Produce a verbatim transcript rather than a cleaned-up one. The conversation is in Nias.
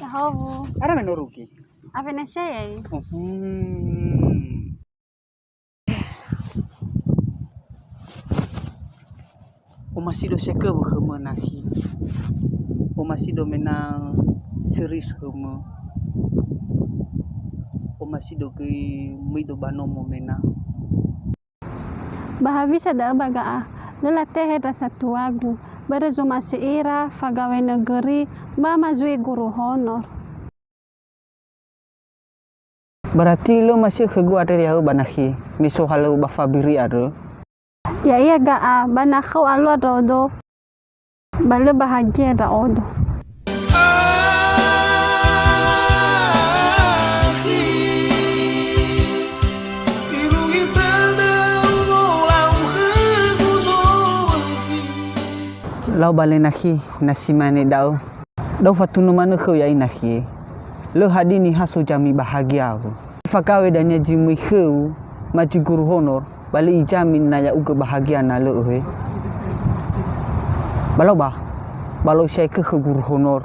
Yahowu. Ara menoruki? Avenesiai. Hmm. Omasido sekewö khömö nakhi. Omasido mena serius khömö. Omasido göi möido ba nomo mena. Ba hewisa da'ö ba ga'a? Lö latehe ndra satuagu, börö zomasi ira fagaw̃ö nögöri ba ma zui guru honor. Berarti lö masi'ö khögu andre ya'ö ba nakhi, me so halöŵö ba fabiri andrö? Ya'ia ga'a, ba na khöu alua ndra'odo, ba lö bahagia ndra'odo. Lau ba le nakhi, na si mane da'ö. Da'ö fatunö manö khöu ya'i nakhi. Lö hadia niha so jami bahagia awö. Fagaw̃ö dania zi möi khöu, ma zi guru honor, ba lö ijami na ya'ugö bahagia na lö öhe. Ba lau ba, ba lau siaikö khö guru honor.